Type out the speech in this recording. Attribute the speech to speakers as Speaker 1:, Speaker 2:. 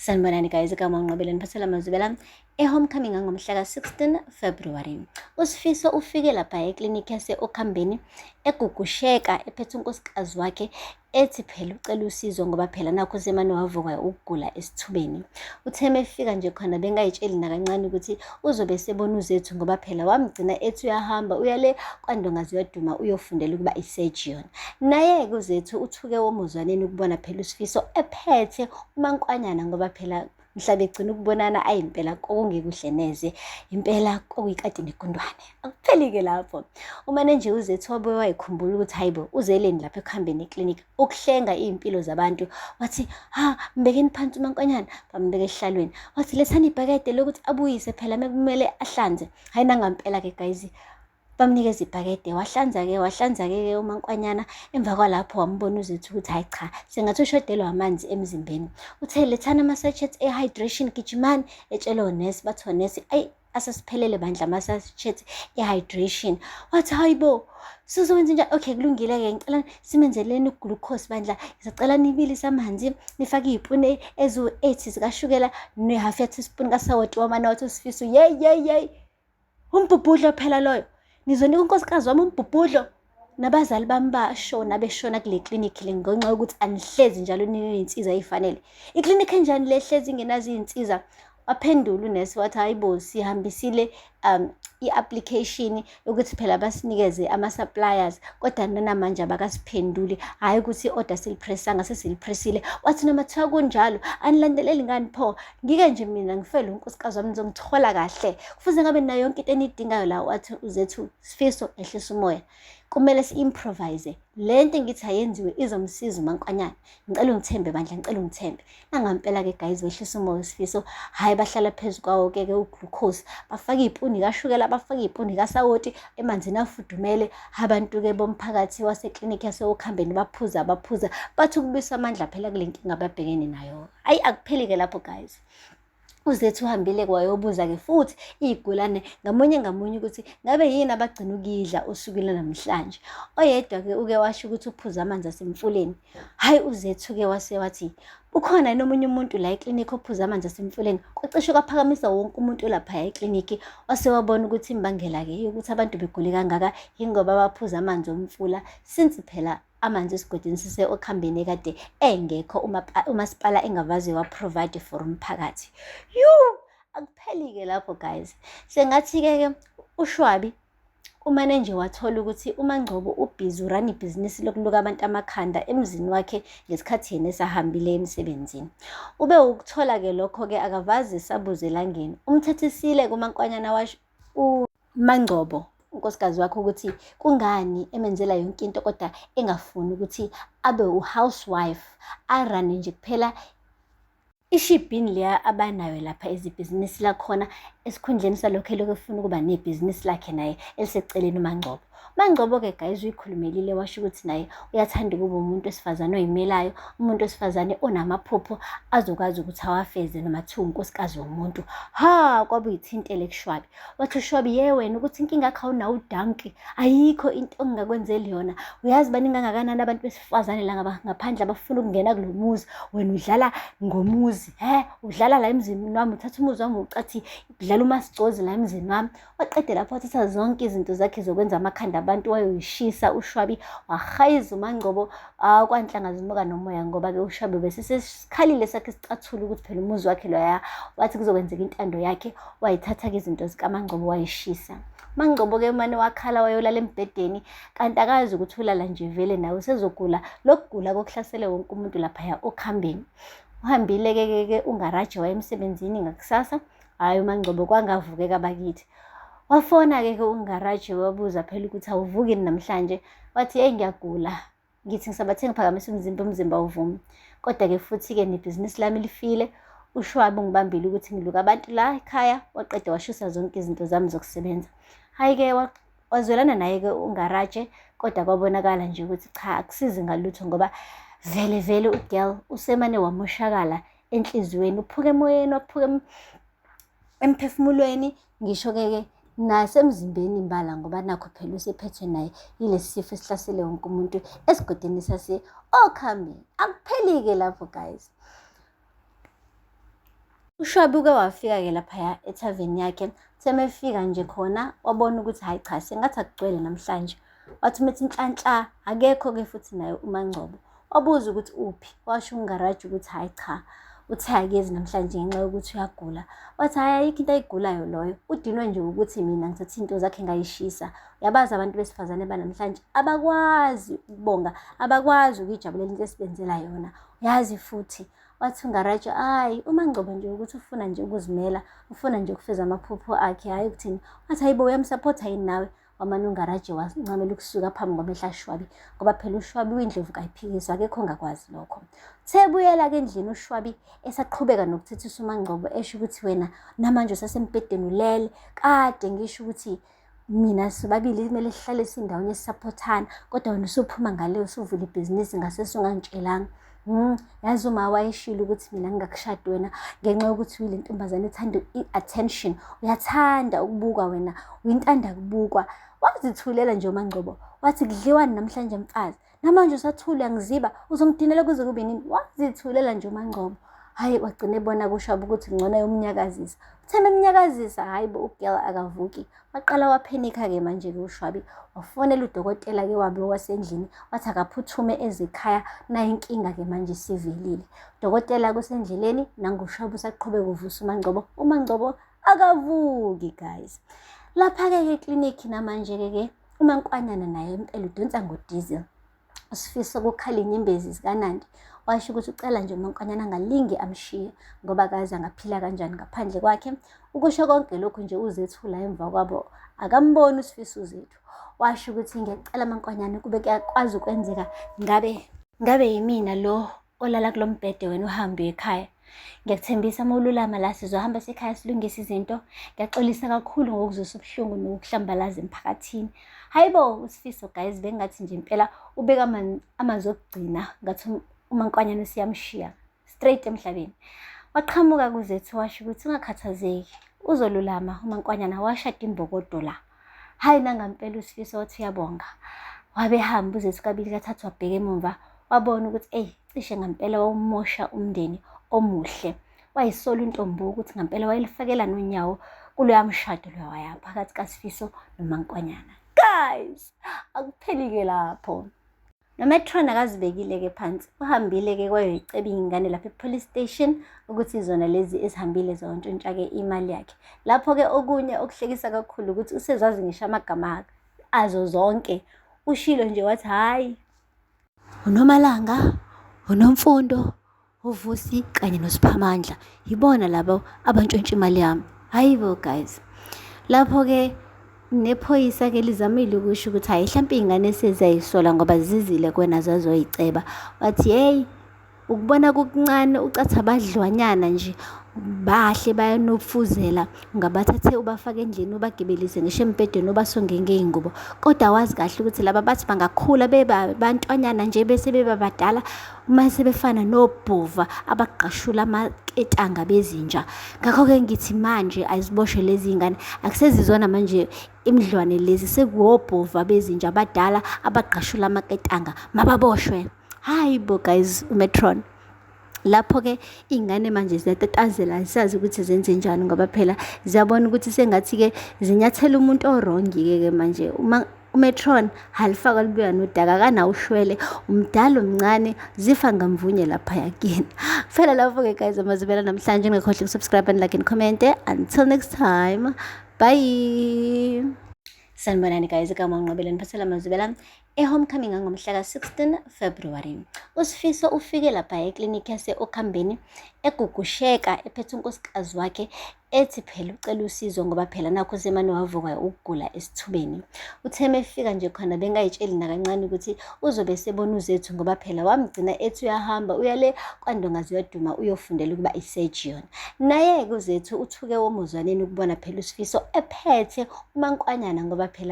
Speaker 1: Sanibonani guys, igama uNqobile niphathela amazwibela e-homecoming angomhla ka-16 February. USifiso ufike lapha eklinikhi yase-Okhambeni egugusheka ephethe unkosikazi wakhe ethi phela ucela usizo ngoba phela nakho usemane wavuka ukugula esithubeni. Uthe mefika nje khona bengayitsheli nakancane ukuthi uzobe esebona uZethu ngoba phela wamgcina ethi uyahamba uya le kwaNdonga ziyaduma uyofundela ukuba i-surgeon. Naye-ke uZethu uthuke womuzwaneni ukubona phela uSifiso ephethe uMankwanyana ngoba phela mhla begcina ukubonana ayi impela kwakungekuhle neze, impela kwakuyikati negundwane. Akupheli-ke lapho. Umane nje uZethu wabuye wayikhumbula ukuthi hayi bo uzeleni lapha ekuhambeni eklinikhi ukuhlenga iy'mpilo zabantu. Wathi ha mbekeni phansi uMankwanyana, bambeka esihlalweni. Wathi lethani ibhakede lokuthi abuyise phela mekumele ahlanze. Hhayi nangampela-ke guys Bamnikeza ibhakede wahlanza-ke wahlanza-ke ke uMankwanyana. Emva kwalapho wambona uZethu ukuthi hhayi cha sengathi ushodelwa amanzi emzimbeni. Uthe lethani ama-sachets e-hydration gijimani, etshela onesi bathi onesi ayi asesiphelele bandla ama-sachets e-hydration. Wathi hayi bo sizokwenza njani? Okay kulungile-ke ngicela simenzeleni uglucose bandla, ngisacela nibilise amanzi nifake iy'puni eziwu-8 zikashukela ne-half ya-teaspoon kasawoti wamane wathi uSifiso yeyi yeyi yeyi. Umbhubhudlo phela loyo. Nizonika unkosikazi wami umbhubhudlo. Nabazali bami bashona beshona kule klinikhi le ngenxa yokuthi anihlezi njalo niney'nsiza ey'fanele. Iklinikhi enjani le ehlezi ingenazo iy'nsiza? Waphendula unesi wathi hhayi bo sihambisile i-application yokuthi phela basinikeze ama-suppliers kodwa nanamanje abakasiphenduli. Hhayi ukuthi i-order siliphresanga sesiliphresile. Wathi noma kuthiwa kunjalo anilandeleli ngani pho? Ngike nje mina ngifele unkosikazi wami nizongithola kahle. Kufuze ngabe nayo yonke into eniyidingayo la wathi uZethu Sifiso ehlisa umoya. Kumele si-improvise. Le nto engithi ayenziwe izomsiza uMankwanyana. Ngicela ungithembe bandla, ngicela ungithembe. Nangampela-ke guys wehlisa umoya uSifiso. Hhayi bahlala phezu kwawo-ke ke uglucose. Bafake iy'puni kashukela, bafake iy'puni kasawoti emanzini afudumele. Abantu-ke bomphakathi waseklinikhi yase-Okhambeni baphuza baphuza. Bathi ukubuyisa amandla phela kule nkinga ababhekene nayo. Ayi akupheli-ke lapho guys. UZethu uhambile wayobuza-ke futhi iy'gulane ngamunye ngamunye ukuthi ngabe yini abagcina ukuyidla osukwini lwanamhlanje. Oyedwa-ke uke washo ukuthi uphuze amanzi asemfuleni. Hhayi uZethu-ke wase wathi ukhona yini omunye umuntu la eklinikhi ophuze amanzi asemfuleni? Kwacishe kwaphakamisa wonke umuntu olaphaya eklinikhi wase wabona ukuthi imbangela-ke yokuthi abantu begule kangaka yingoba baphuza amanzi omfula since phela amanzi esigodini sise-okhambeni ekade engekho umasipala engavaze wa-provide for umphakathi. Yu! Akupheli-ke lapho guys. Sengathi-ke ke uShwabi umane nje wathola ukuthi uMaNgcobo ubhizi urana ibhizinisi lokuluka abantu amakhanda emzini wakhe ngesikhathi yena esahambile emsebenzini. Ube ukuthola-ke lokho-ke akavaze sabuze elangeni. Umthethisile kuMankwanyana washo MaNgcobo, unkosikazi wakhe ukuthi kungani emenzela yonke into kodwa engafuni ukuthi abe u-housewife arane nje kuphela ishibhini leya abanayo lapha ezibhizinisi lakhona esikhundleni salokho elokhu efuna ukuba nebhizinisi lakhe naye eliseceleni uMaNgcobo. MaNgcobo-ke guys uyikhulumelile washo ukuthi naye uyathanda ukuba umuntu wesifazane oyimelayo, umuntu wesifazane onamaphupho azokwazi ukuthi awafeze noma kuthiwa unkosikazi womuntu. Ha, kwabuyithintele kuShwabi. Wathi uShwabi, ye wena ukuthi inkinga yakho awunawo udanki, ayikho into engingakwenzeli yona. Uyazi baningi kangakanani abantu besifazane la ngaphandle abafuna ukungena kulo muzi, wena udlala ngomuzi, he, udlala la emzini wami, uthatha umuzi wami ucathi udlala umasigcozi la emzini wami. Waqede lapho wathatha zonke izinto zakhe zokwenza amakhanda abantu wayoyishisa uShwabi wahayiza uMaNgcobo kwanhlanga zimuka nomoya ngoba-ke uShwabi besesikhalile sakhe isicathulo ukuthi phela umuzi wakhe loya wathi kuzokwenzeka intando yakhe wayithatha-ke izinto zikaMaNgcobo wayishisa. MaNgcobo-ke umane wakhala wayolala embhedeni kanti akazi ukuthi ulala nje vele nawe usezogula lokugula kokuhlasele wonke umuntu laphaya okhambeni. Uhambile-ke ke ke ungaraje waya emsebenzini ngakusasa. Hhayi uMaNgcobo kwangavukeka bakithi. Wafona-ke ke uNgaraje wabuza phela ukuthi awuvuki yini namhlanje. Wathi eyi ngiyagula. Ngithi ngisabathe ngiphakamisa umzimba umzimba awuvumi. Kodwa-ke futhi-ke nebhizinisi lami lifile. UShwabi ungibambile ukuthi ngiluka abantu la ekhaya waqeda washisa zonke izinto zami zokusebenza. Hhayi-ke wazwelana naye-ke uNgaraje kodwa kwabonakala nje ukuthi cha akusizi ngalutho ngoba vele vele ugirl usemane wamoshakala enhliziyweni uphuka emoyeni waphuka emphefumulweni ngisho-ke ke nasemzimbeni imbala ngoba nakho phela usephethwe naye yilesi sifo esihlasele wonke umuntu esigodini sase-Okhambeni. Akupheli-ke lapho guys. UShwabi uke wafika-ke laphaya ethaveni yakhe, uthe uma efika nje khona wabona ukuthi hhayi cha sengathi akugcwele namhlanje. Wathi uma ethi nhlanhla akekho-ke futhi naye uMaNgcobo. Wabuza ukuthi uphi, washo uNgaraji ukuthi hhayi cha uthe akezi namhlanje ngenxa yokuthi uyagula. Wathi hhayi ayikho into ayigulayo loyo, udinwe nje ukuthi mina ngithathe iy'nto zakhe ngayishisa. Uyabazi abantu besifazane banamhlanje abakwazi ukubonga, abakwazi ukuyijabulela into esibenzela yona. Uyazi futhi Wathi uNgaraja, hhayi, uMaNgcobo nje ukuthi ufuna nje ukuzimela, ufuna nje ukufeza amaphupho akhe, hhayi ukuthini. Wathi, hayi bo, uyamsaphotha yini nawe? Wamane uNgaraje wancamela ukusuka phambi kwamehlo aShwabi, ngoba phela uShwabi uyindlovu kayiphikiswa, akekho ongakwazi lokho. Uthe ebuyela-ke endlini uShwabi esaqhubeka nokuthethisa uMaNgcobo, esho ukuthi wena namanje usasembhedeni ulele, kade ngisho ukuthi mina sobabili kumele sihlale sindawonye sisaphothana kodwa wena usuphuma ngale usuvula ibhizinisi ngasese ungangitshelanga. Yazi uma wayeshilo ukuthi mina ngingakushadi wena ngenxa yokuthi uyile ntombazane ethanda i-attention, uyathanda ukubukwa wena, uyintanda kubukwa. Wazithulela nje uMaNgcobo wathi kudliwani namhlanje mfazi? Namanje usathule uyangiziba, uzongidinela kuze kube nini? Wazithulela nje uMaNgcobo. Hhayi wagcina ebona kushaba ukuthi ngcono ayomnyakazisa. Uthe memnyakazisa, hhayi bo ugirl akavuki. Waqala waphenikha-ke manje-ke uShwabi. Wafonela udokotela-ke wabe wasendlini wathi akaphuthume eze ekhaya nayi inkinga-ke manje isivelile. Udokotela kusendleleni nangu uShwabi usaqhubeka uvusa uMaNgcobo. UMaNgcobo akavuki guys. Lapha-ke ke eklinikhi namanje-ke ke uMankwanyana naye impela udonsa ngodiesel. Usifiso kukhala inyembezi zikaNandi washo ukuthi ucela nje uMankwanyana angalingi amshiye ngoba akazi angaphila kanjani ngaphandle kwakhe. Ukusho konke lokhu nje uZethu la emva kwabo akamboni uSifiso uZethu. Washo ukuthi ngiyacela Mankwanyana kube kuyakwazi ukwenzeka ngabe ngabe yimina lo olala kulo mbhede wena uhambe uye ekhaya. Ngiyakuthembisa uma ululama la sizohamba sekhaya silungise izinto. Ngiyaxolisa kakhulu ngokuzwisa ubuhlungu nokukuhlambalaza emphakathini. Hayi bo uSifiso guys bengathi nje impela ubeka amazwi okugcina ngathi uMankwanyana usiyamshiya straight emhlabeni. Waqhamuka kuZethu washo ukuthi ungakhathazeki uzolulama uMankwanyana washada imbokodo la. Hhayi nangampela uSifiso wathi uyabonga. Wabe ehamba uZethu kabili kathathu wabheka emumva wabona ukuthi eyi cishe ngampela wawumosha umndeni omuhle. Wayisola uNtombo ukuthi ngampela wayelifakela nonyawo kuloya mshado loya phakathi kaSifiso noMankwanyana. Guys, akupheli-ke lapho. NoMetron akazibekile-ke phansi, uhambile-ke kwayoyiceba iy'ngane lapha e-police station ukuthi izona lezi ezihambile zayontshontsha-ke imali yakhe. Lapho-ke okunye okuhlekisa kakhulu ukuthi usezazi ngisho amagama azo zonke. Ushilo nje wathi hhayi, uNomalanga, uNomfundo, uVusi kanye noSiphamandla yibona labo abantshontsha imali yami. Hayi bo guys. Lapho-ke nephoyisa-ke lizamile ukusho ukuthi hhayi hlampe iy'ngane seziyayisola ngoba zizile kwena zazoyiceba. Wathi hheyi ukubona kukuncane ucatha abadlwanyana nje bahle bayanofuzela ungabathathe ubafake endlini ubagibelise ngisho embhedeni ubasonge ngey'ngubo kodwa wazi kahle ukuthi laba bathi bangakhula beba bantwanyana nje bese beba badala uma sebefana nobhova abagqashula amaketanga bezinja. Ngakho-ke ngithi manje aziboshwe lezi ngane, akusezizona manje imidlwane lezi, sekuwobhova bezinja abadala abagqashula amaketanga, mababoshwe. Hhayi bo guys, uMetron. Lapho-ke iy'ngane manje ziyatatazela azisazi ukuthi zenze njani ngoba phela ziyabona ukuthi sengathi-ke zinyathela umuntu orongi-ke ke manje uma uMetron alifaka libuya nodaka akanawo ushwele umdala omncane zifa ngamvunye laphaya kuyena. Kuphela lapho-ke guys amazibela namhlanje ningakhohlwa ukusubscribe and like and comment. Until next time, bye. Sanibonani guys, igama uNqobile niphathela amazibela e-homecoming angomhla ka-16 February. USifiso ufike lapha eklinikhi yase-Okhambeni egugusheka ephethe unkosikazi wakhe ethi phela ucela usizo ngoba phela nakho usemane wavuka ukugula esithubeni. Uthe mefika nje khona bengayitsheli nakancane ukuthi uzobe esebona uZethu ngoba phela wamgcina ethi uyahamba uya le kwaNdonga ziyaduma uyofundela ukuba i-surgeon. Naye-ke uZethu uthuke womuzwaneni ukubona phela uSifiso ephethe uMankwanyana ngoba phela.